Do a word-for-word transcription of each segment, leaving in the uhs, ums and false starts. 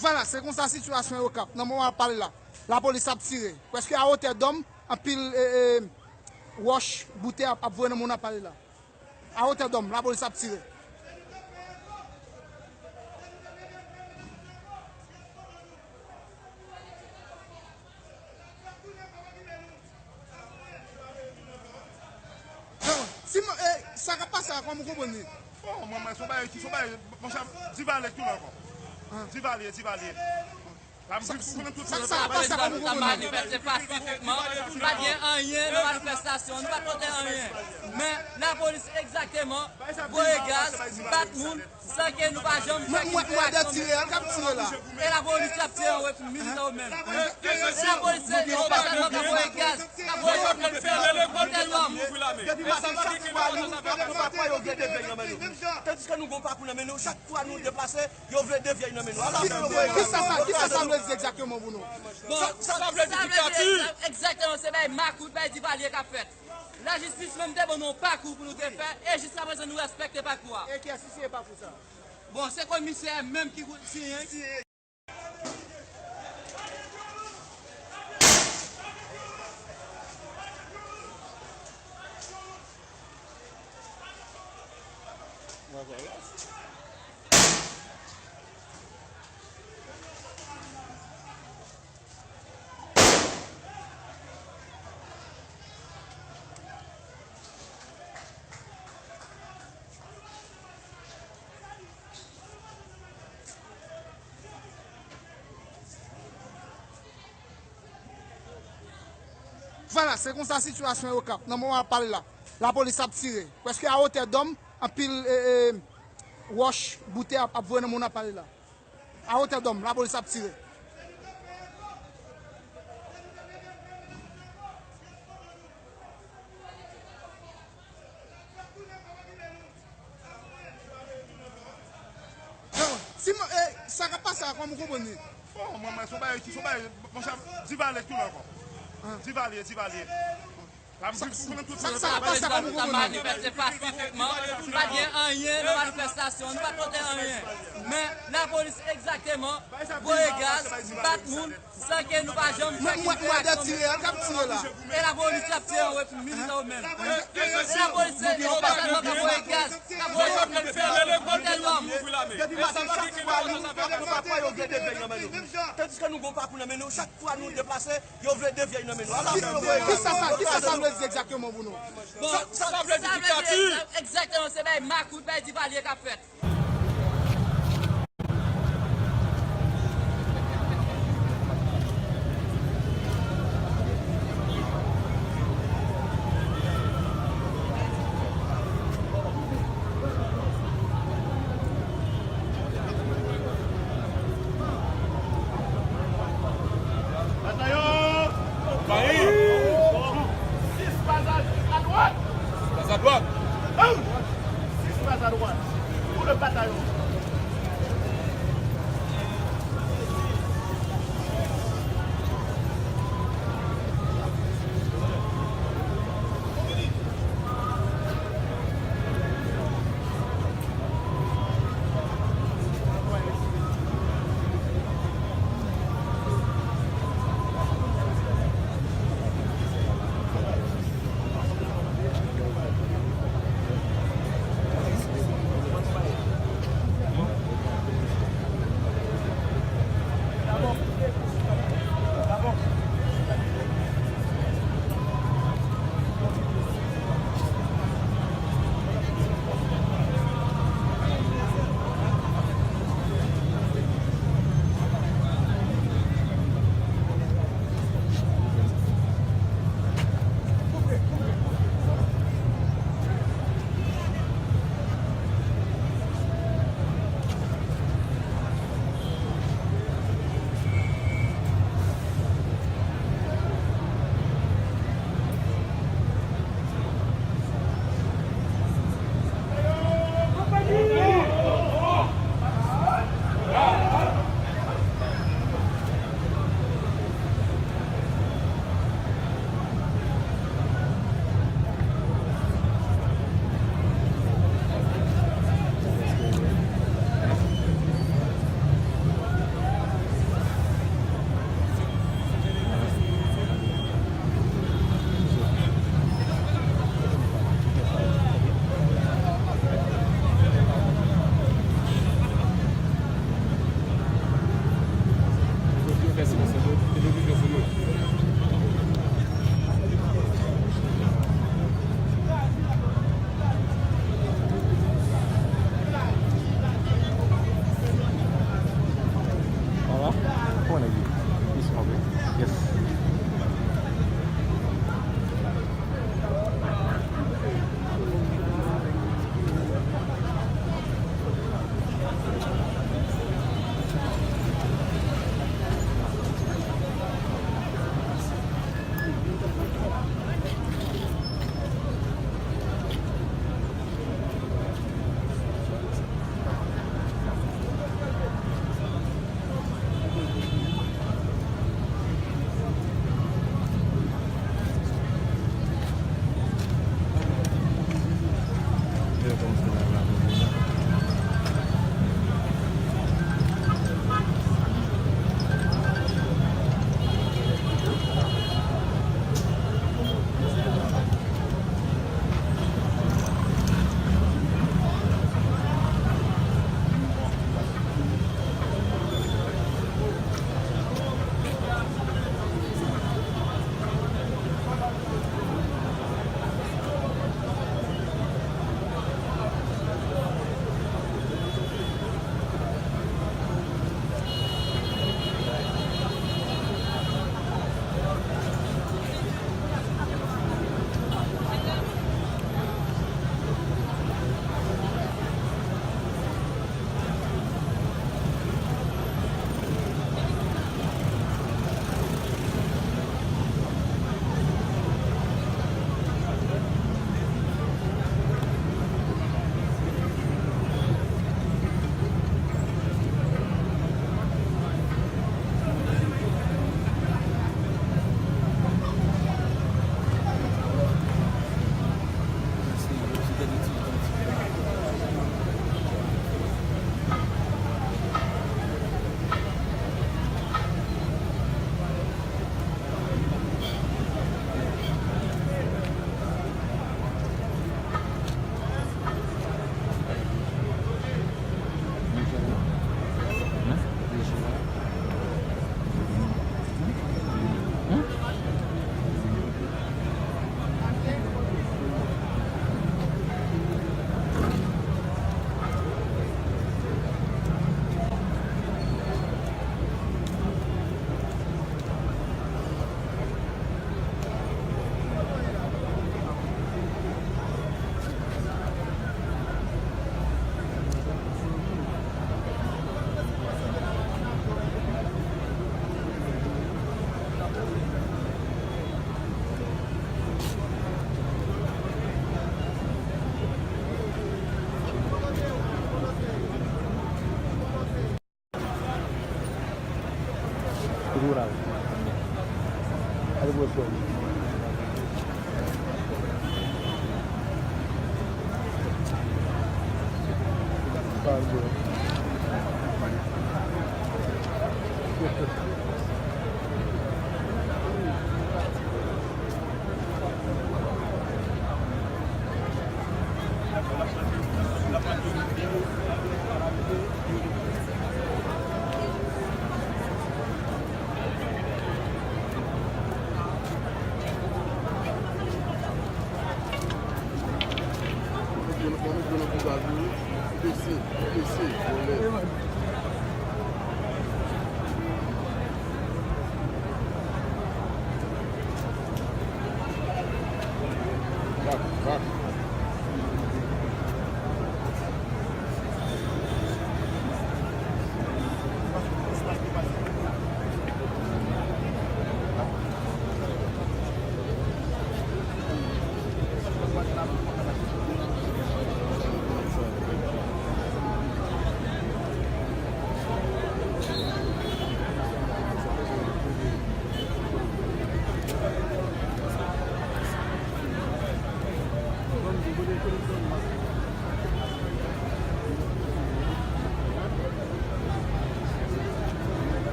Vwala, se konsa sitiyasyon yo k ap. Nan moman n ap pale la, lapolis ap tire. Prèske a wotè dòm, anpil e, e, wòch, boutèy ap, ap voye nan moun ap pale la. A wotè dòm, lapolis ap tire. Si mwen, e, sa k ap pase a, kòman w konprann li? Bon, mwen, mwen, se yon bagay ki, se yon bagay, monchè, Divalye tou la ankò. Divalye, Divalye. Sa, sa, sa k ap pase a, kòman w konprann li? Manifeste pasifikman, pa t gen anyen nan manifestasyon, nou pa t pote anyen. Men, lapolis egzakteman voye gaz, bat moun, san ke nou pa janm fè kite aksyon. Mwen, mwen, mwen, tire, k ap tire la. E lapolis ap tire, wi, pou militè yo menm. E lapolis se yo pa sèlman k ap voye gaz, k ap voye lòt moun, fè lòt moun, tèlman. Depi maten, chak fwa nou, nou pa pran yo vle devye nan men nou. Tandiske nou gon pakou nan men nou, chak fwa nou deplase, yo vle devye nan men nou. Ala fè yo voye gaz. Kisa sa, kisa sa vle di egzakteman pou nou? Bon, sa, sa vle di diktati. Egzakteman, se bay makout, bay Divalye k ap fèt. Lajistis menm te ban nou yon pakou pou nou te fè, e jiskaprezan nou respekte pakou a. E kiyès ki siyen pakou sa? Bon, se komisè menm ki siyen. Vwala, se konsa sitiyasyon yo k ap. Nan moman n ap pale la, lapolis ap tire. Prèske a wotè dòm, anpil e, e, wòch, boutèy ap, ap voye nan moun ap pale la. A wotè dòm, lapolis ap tire. Si mwen, e, sa k ap pase a, kòman w konprann li? Bon, mwen, mwen, se yon bagay ki, se yon bagay, monchè, Divalye tou la ankò. Divalye, Divalye. Sa, sa, sa, sa k ap pase a, kòman w konprann li? Manifeste pasifikman, pa t gen anyen nan manifestasyon, nou pa t pote anyen. Men, lapolis egzakteman voye gaz, bat moun, san ke nou pa janm fè kite aksyon. Mwen, mwen, mwen, tire, k ap tire la. E lapolis ap tire, wi, pou militè yo menm. E lapolis se yo pa sèlman k ap voye gaz, k ap voye lòt moun, fè lòt moun, tèlman. Depi maten, chak fwa nou, nou pa pran yo vle devye nan men nou. Tandiske nou gon pakou nan men nou, chak fwa nou deplase, yo vle devye nan men nou. Ala fè yo voye gaz. Kisa sa, kisa sa vle di egzakteman pou nou? Bon, sa, sa vle di diktati. Egzakteman, se bay makout, bay Divalye k ap fèt. Atayò! Anvayi! Sis pas a, a dwat! Sis pas a dwat! Sis pas a dwat! Pou le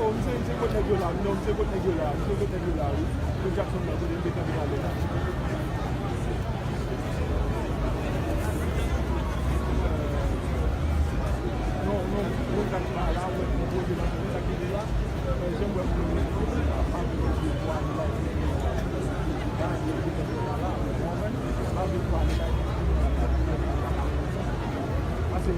Oh, misye, misye kot nèg yo la, non, misye kot nèg yo la, misye kot nèg yo la, wi. Kot Jackson nan, kote l te kanpe talè a. Non, non, non, gad pa la, wè, mwen poze nan sa ki te la. Jan m wè moun yo, pa vle vwa li la, pa vle vwa li la. Pase,